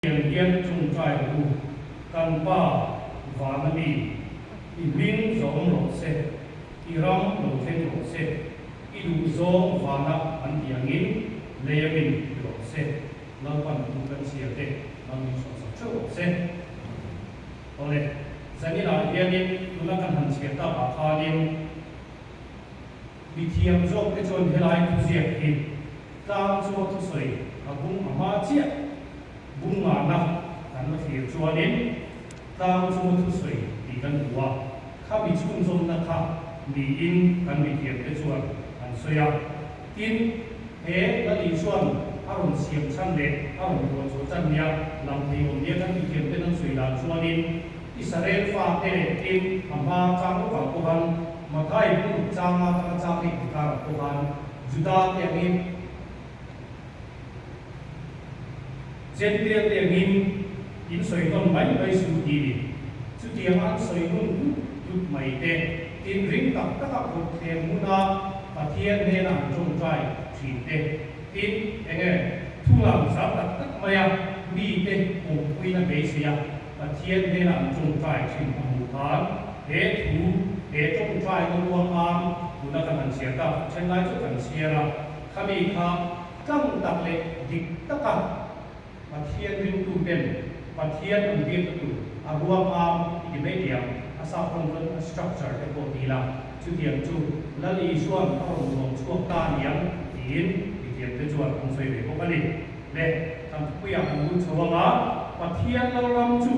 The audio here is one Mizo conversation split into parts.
Tiang hian tawngtai rawh u, Kan Pa, vana mi, i hming zawm rawh se, i ram lo thleng rawh se, i duhzawng vana an tih angin leia min ti rawh se, Lalpan thu kan chhia te hmangin sawmsak theuh rawh se. Awle, zaninah hianin tuna kan han chhiar takah khanin mithiam zawkte chuan helai thuziak hi tlang chunga thusawi a bung a hma chiah bung ngahna kan la thlir chuanin tlang chunga thusawi tih kan hmu a, khami chhunzawmna kha niin kan mithiamte chuan an sawi a. Tin, he Lali chuan a rawn siam chhan leh a rawn tuah chhuah chan nia lam thei awm nia kan mithiam ten an sawi dan chuanin Israel fate leh tin a hma chang lawkah pawhan Mathai bung changa tanga chang hei inkarah pawhan Juda te angin Gentile te angin in sawi nawn mai mai su ti ni. Chutiang an sawi nawn dut dut mai te, tin ring tak taka kut thleng hmuna Pathian hnena an tawngtai thin te, tin enge thu lang zar tak tak maia mite awmpuina beiseia Pathian hnena an tawngtai thin a hmuh khan he thu, he tawngtaina ruang am tuna kan han chhiar tak thenlai chu kan chhiar a. Khami kha tlang tak leh dik taka Pathian ringtuten Pathian an biakna tur a ruang am i ti mai tiang, a sap rawng chuan a structure te pawh ti ila, chutiang chu Lal Isua'n a rawn nuam chhuak ta aniang tiin mithiamte chuan an sawi ve bawk a ni. Le, kan thupuiah kan lut chho anga Pathian Lalram chu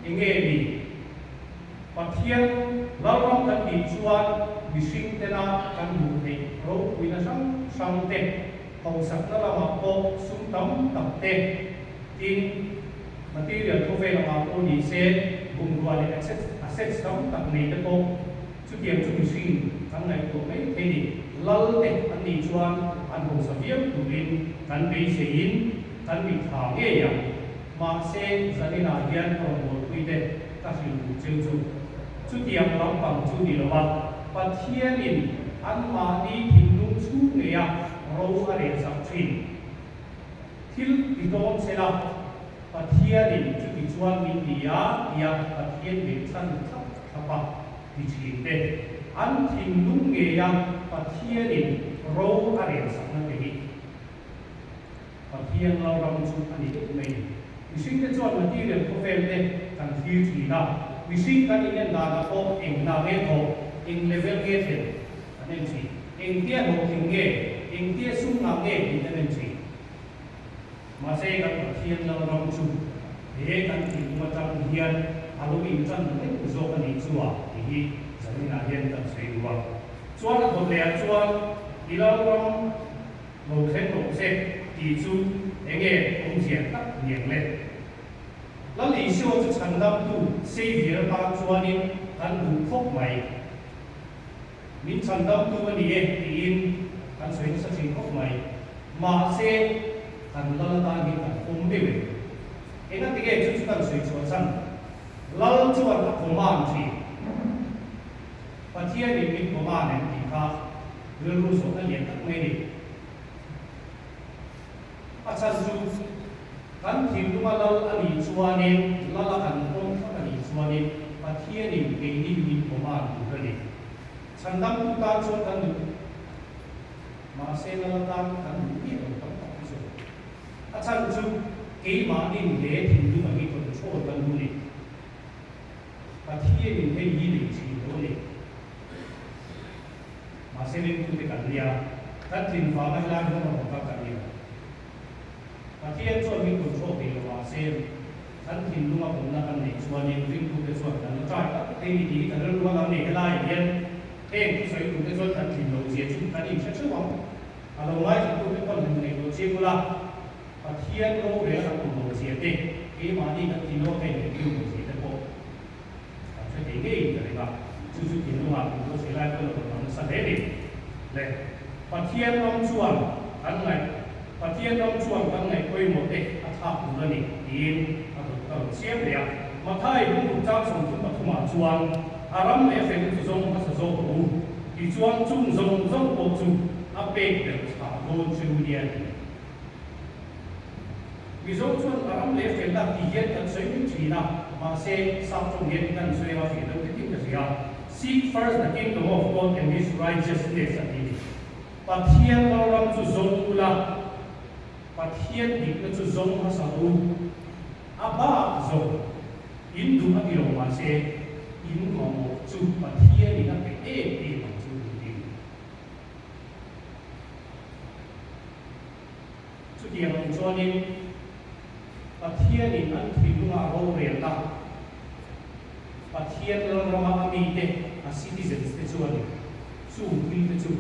enge ni? Pathian Lalram kan tih chuan mihring tena kan hmuh theih ropuina hrang hrang te, hausakna lamah pawh sum tam tak te, tin, material khawvel lamah pawh ni se bungrua leh assets assets tam tak nei te pawh chutiang chu mihring kan ngaihtuah mai thei ni. Lal te an nih chuan an hausa viau turin kan beiseiin kan mitthla ngei ang. Mahse, zaninah hian ka rawn buaipui te ka hrilh duh cheu chu. Chutiang lampang chu ni lo a, Pathianin anmahni thinlung chhung ngeia ro a relsak thin. Thil ti dawn che la, Pathianin chuti chuan min ti a tia Pathian behchhan thlap thlap a ti thin te, an thinlung ngeia Pathianin ro a relsakna te hi. Pathian Lalram chu a ni deuh mai. Mihringte chuan material khawvel te kan thlir thin a, mihring kan inen danah pawh eng hna nge thawh, eng level nge thlen kan en thin, engtia hlawhtling nge, engtia sum ngah nge tih kan en thin. Mahse kan Pathian Lalram chu he kan thinlung atang hian a lo intan deuh zawk a nih chu a tih hi zaninah hian kan sawi duh a. Chuan a thawt lehah chuan i Lalram Lo thleng rawh che tih chu enge awmzia tak niang le? Lal Isua chu chhandamtu Saviour atan chuanin kan duh khawp mai. Min chhandamtu a ni e tiin kan sawi nasa thin khawp mai. Mahse, kan lal atan hi kan awm deuh em? Engatinge chu chu kan sawi chhuah chhan? Lal chuan a command thin. Pathianin min command em tih kha rilru zawhna lian tak mai a ni. A chhan chu kan thinlunga lal a nih chuanin, lala kan pawm thlap a nih chuanin Pathianin keini min command tur a ni. Chhandamtu tan chuan kan duh, mahse lal atan kan duh miah lo tam tak hi chu. A chhan chu keimahnin he thinlunga hi control kan duh a ni. Pathianin hei hi nei thin lo a ni. Mahse ringtute kan nia, kan tlin vanga helai hmun a rawn kal kan ni lo. Pathian chuan min control thei lo mahse kan thinlunga pawmna kan neih chuanin ringtute chuan kan la try tak thei ni tih hi kan rilru a lo nei helaiah hian heng thusawi turte chuan kan tlin loh zia chu kan inhre theuh ang. A lo ngaithlatute pawn han ngaihtuah chiang ula, Pathian rorel an awm loh zia te, keimahni kan thinlunga ka inreview loh zia te pawh kan hre thei ngeiin ka ring a, chu chu thinlungah min lo sawi lai pawh lo rawn lang nasa hle ni. Le, Pathian ram chuan kan ngaih, Pathian ram chuan kan ngaih pawimawh te a thlak tur a ni tiin a dawt ka rawn siam leh a. Mathai bung chang 33 ah chuan a ram leh a felna chu zawng hmasa zawk rawh u, tichuan chung zawng zawng pawh chu a pek belh chhah dawn chu nia ti. Mizo chuan a ram leh felna tih hian kan sawi mai thin a, mahse sap tawng hian kan sawi a fiah deuh hlekin ka hria. Seek first the kingdom of God and his righteousness a ti ni. Pathian lalram chu zawng ula, Pathian dikna chu zawng hmasa u. A bak zawng in duh a ti lo mahse in mamawh chu Pathianin a pe em em ang chu an ti. Chutiang ang chuanin Pathianin an thinlungah rorelna, Pathian lalrama a mite, a citizens te chuanin chung thil te chu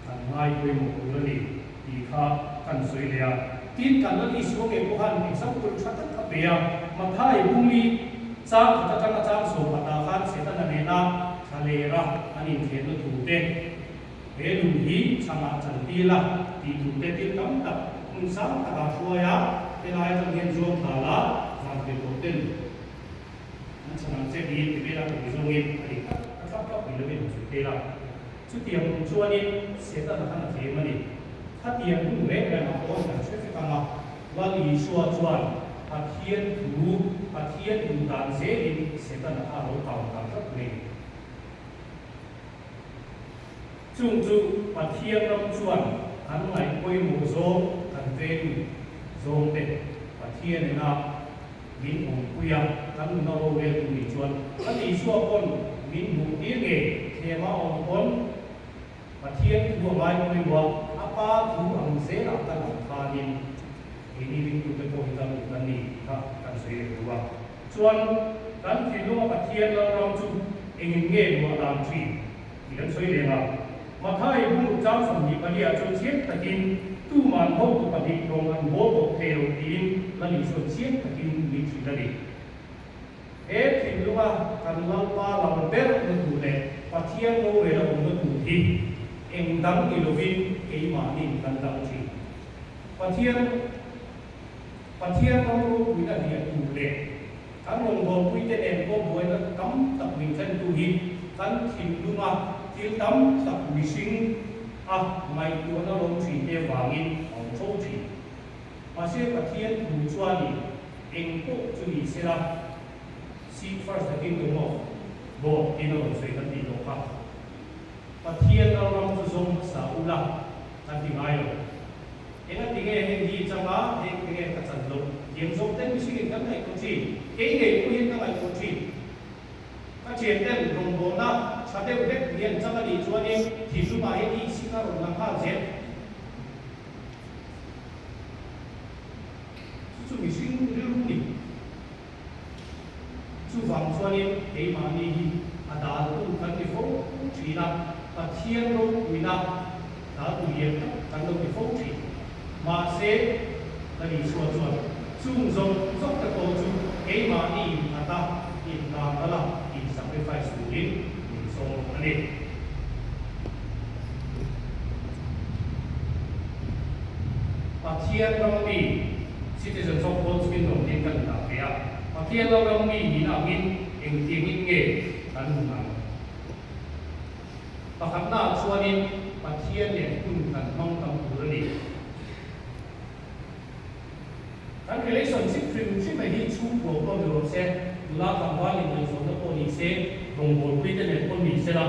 kan ngai pawimawh tur a ni tih kha kan sawi leh a. Tin, kan Lal Isua ngei pawh khan example tha tak a pe a, Mathai bungli chang khat atanga chang sawmkhatah khan Setana nena thlalera an inthlenna thu te, He lung hi chhangah chantir a tih tur te thil tam tak hmun sang takah hruai a, helai atang hian zuam nghal a, van pe tawh ten an chhan ang che tiin ti vel a ka ti zawngin a dik tak a thlap thlap mai lovin han sawi thei la. Chutiang kum chuanin Setana khan a thlem a ni. Khatiang hun reng reng a pawn kan hre vek ang a, Lal Isua chuan Pathian thu, Pathian duh dan zelin Setana kha a lo counter tlat mai a ni. Chung chu Pathian ram chuan kan ngaih pawimawh zawng kan veng zawng te Pathian ina min awmpui a, kan nuna rorel tu nih chuan kan Isua pawn min hmuh tir nge thlema awm pawn Pathian thu a ngai pawimawh a, a Pa thu ang zelah kan ang khanin keini ringtute pawh hi kan duh kan ni tih kha kan sawi leh duh a. Chuan kan thinlunga Pathian lalram chu engin nge luah dan thin tih kan sawi leng a. Mathai bung chang 24 ah chuan chiang takin tuman hotu pahnih rawng an bawl bawk thei lo tiin Lal Isua chiang takin min hrilh a ni. He thinlunga kan Lalpa lal ber na tur leh Pathian rorel a awm na tur hi eng dang ni lovin keimahnin kan dang thin. Pathian. Pathian ram ropuina hliah tur leh kan rawngbawlpuite nen pawh buaina tam tak min thlentu hi kan thinlunga thil tam tak mihring a ngaihtuahna rawng thinte vangin a awm fo thin. Mahse Pathian thu chuanin eng pawh chu ni sela, Seek first the kingdom of God tiin a rawn sawi kan tih tawh kha. Pathian lalram chu zawng hmasa ula kan ti ngai lo. Engati nge heng hi changa heng te nge ka chan loh? Thiam zawk ten mihringin kan ngaihtuah thin. Kei ngei pawh hian ka ngaihtuah thin. Ka thian ten rawngbawlna tha deuh hlek hian chang a nih chuanin thinlungah hian i sik a rawn lang nghal zel. Chu chu mihring rilru ni. Chuvang chuanin keimahni hi a daltu kan ti fo thin a, Pathian ropuina daltu lian tak kan lo ti fo thin. Mahse, Lal Isua chuan chung zawng zawng te pawh chu keimahni innghat a, inhlan a, in-sacrifice turin min sawm a ni. Pathian ram mi, Citizens of God's Kingdom tiin kan indah ve a. Pathian lo ram mi nihna angin engtiangin nge kan nun ang? Pakhatnaah chuanin Pathian nen hun kan hmang tam tur a ni. Kan relationship hrim hrim hi chhungkua pawh ni rawh se, nula tlangval inngaihzawnna pawh ni se, rawngbawlpuite nen pawh ni sela,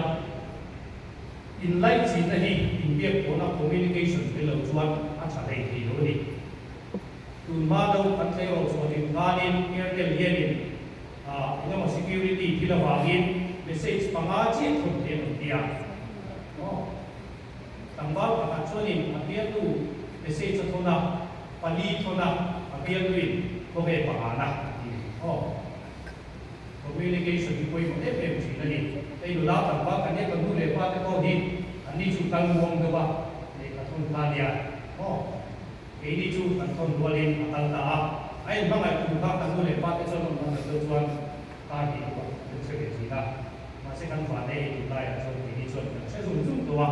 inlaichinna hi inbiak pawhna, communication, tel lo chuan a tha hlei thei lo a ni. Tun hma deuh kan tleirawl chhuah hlim khanin Airtel hianin engemaw security thil avangin message panga chiah thawn thei an rawn ti a. Tlangval pakhat chuanin a bialnu message a thawn a, pali thawn a, a bialnuin khawve pangana a ti aw. Communication hi pawimawh em em thin a ni. Hei nula tlangval kan nia kan nu leh pa te pawh hi an ni chu kal muang deuh a, lehkha thawn kha a nia aw. Keini chu kan thawn rualin a kal ta a, a inhmangaih tur kha kan nu leh pa te chuan awm dan deuh chuan kar hnih hnuah kan hre ve thin a. Mahse kan vane ei duh laiah chuan keini chuan kan hre zung zung tawh a.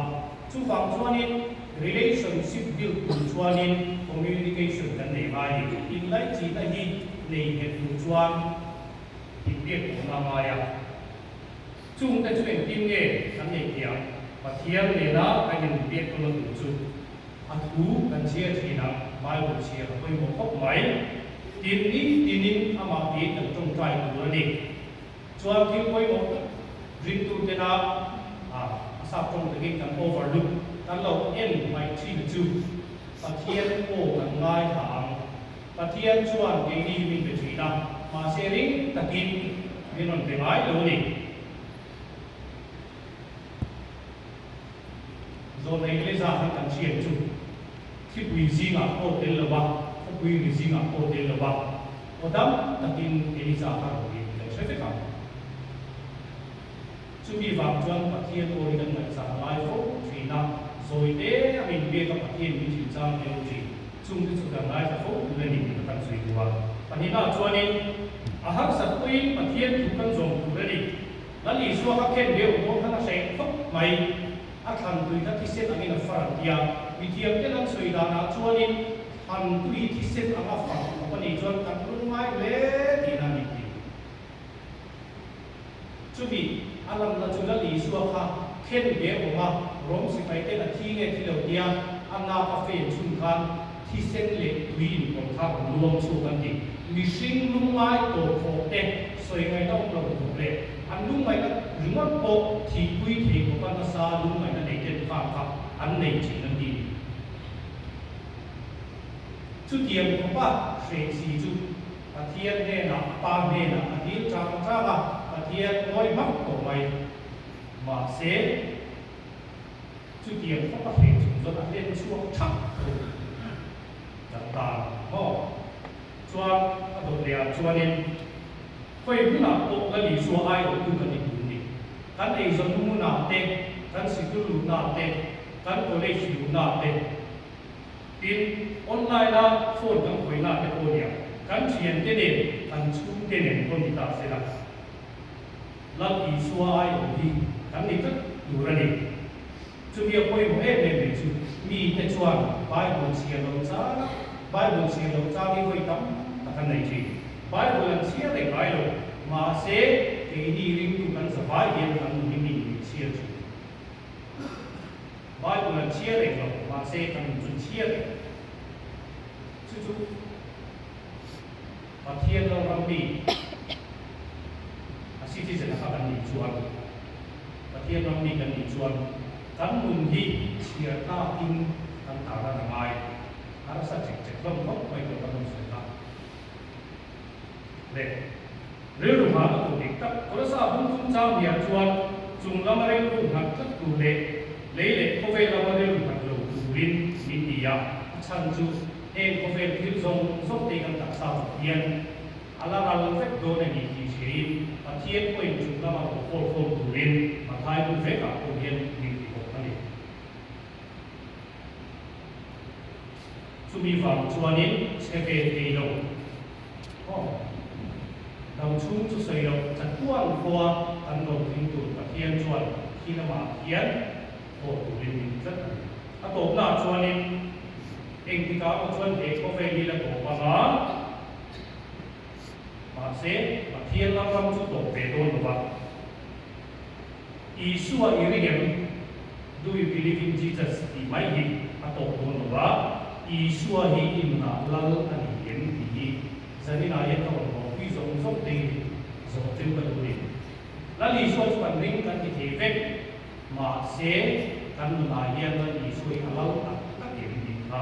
Chuvang chuanin relationship build tur chuanin communication kan nei ngai ni. Inlaichinna hi nei nghet tur chuan inbiak pawhna a ngai a. Chungte chu engtin nge kan neih thiam? Pathian nena kan inbiak tawn a tur chu a thu kan chhiar thin a, Bible chhiar a pawimawh khawp mai. Tin, ni tinin amah tiin kan tawngtai tur a ni. Chuan thil pawimawh tak ringtutena a sap tawng takin kan overlook, kan lo en hmaih thin chu Pathian aw kan ngaithla ang. Pathian chuan keini hi min pe thin a, mahse ring takin min rawn pe ngai lo a ni. Zawlnei Eliza khan kan hriat chu thipui zingah pawh tel lo va, khawpui ri zingah pawh tel lo va, aw dam takin Eliza kha rawn in kan hre vek ang. Chumi vang chuan Pathian aw hi kan ngaihchah ngai fo thin a, zawi te a min biak a Pathian min hrilh chang leh awm thin. Chungte chu kan ngaithla fo tur a ni tih ka kan sawi duh a. Pahnihnaah chuanin a harsat pawhin Pathian thu kan zawm tur a ni. Lal Isua kha khen deuh dawn khan a hreh khawp mai. A thlan tui kha thisen angin a far an ti a. Mithiamten an sawi danah chuanin thlan tui thisen anga far khawp a nih chuan kan lungngai hle tihna a ni ti. Chumi a lanna chu Lal Isua kha khen ve awm a, Rom sipaiten a thi nge thi lo tia a nak a fen chhun khan thisen leh tui inpawlh kha rawn luang chhuak an ti. Mihring lungngai tawhkhawh te sawi ngaihna awm lo khawp leh an lungngaihna ringawt pawh thihpui thei khawpa nasa lungngaihna nei ten kha kha an nei thin an ti. Chutiang khawpa hreh si chu Pathian hnenah a Pa hnenah a dil chang chang a, Pathian ngawi hmak tawh mai. Mahse, chutiang khawp a hreh chung chuan a hlen chhuak thak thung kan tan maw? Chuan a dawt leh ah chuanin khawi hmunah pawh Lal Isua aiawhtu kan ni tur ni. Kan eizawn hmunah te, kan sikul luhnaah te, kan college luhnaah te, Tin, online a phone kan khawihna te pawh nia, kan thiante nen, kan chhungte nen pawh ni ta sela, Lal Isua ai awm hi kan ni tlat tur a ni. Chumi a pawimawh em em mai chu mite chuan Bible chhiar lo chang, Bible chhiar lo chang hi vawi tam tak an nei thin. Bible an chhiar reng ngai lo, mahse keini ringtu kan zavai hian kan nun hi mi min chhiar thin. Bible an chhiar reng lo, mahse kan nun chu chhiar reng. Chu chu Pathian lo ram mi a citizen a kha kan nih chuan, Pathian ram mi kan nih chuan kan nun hi chhiar takin kan tarlan a ngai. Harsa chek chek hlawm khawp mai tur kan rawn sawi kha. Le rilru nghah a tur dik tak. Kawlasa bung chungchang hniah chuan chung lama rilru nghat tlat tur leh lei leh khawvel lama rilru nghat lo turin min ti a, a chhan chu heng khawvel thil zawng zawng te kan taksa chawp hian a la ral vek dawn a ni tih hriain Pathian pawhin chung lama rawn kawl khawm turin Mathai bu vekah pawh hian min ti bawk a ni. Chumi vang chuanin chhe ve thei lo. Aw, dam chhung chu sawi loh chatuan khua kan lo tling tur Pathian chuan khi lamah hian haw turin min ti tlat a ni. A tawpnaah chuanin engtikah pawh chuan he khawvel hi la tawp ang a, mahse Pathian lam ram chu tawp ve dawn lo va. Isua i ring em? Do you believe in Jesus? tih mai hi a tawp dawn lo va, Isua hi i nunah lal a ni em tih hi zaninah hian ka rawn hlawhpui zawng zawng te hi zawh cheu ka duh a ni. Lal Isua chu kan ring kan ti thei vek, mahse kan nunah hian Lal Isua hi a lal tak tak em tih kha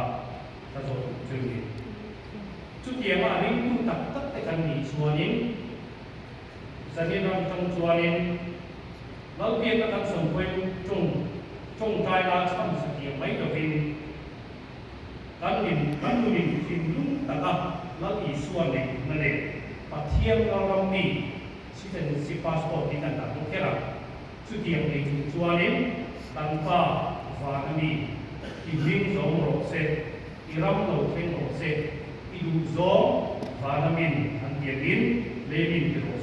ka zawh duh cheu a ni. Chutianga a ringtu tak tak te kan nih chuanin, Zanin ram tang chuanin Lalbiakna kan sawmpuiin tawng tawngtai la chhan satliah mai lovin kan nin kan nunin thinlung taka Lal Isua neih duhna leh Pathian Lalram mi citizenship passport hi kan dah bawk kher a. Chutiang nei chung chuanin kan Pa vana mi i hming zawng rawh se, i ram lo thleng rawh se, i duh zawng vana min an tiangin lei min ti rawh.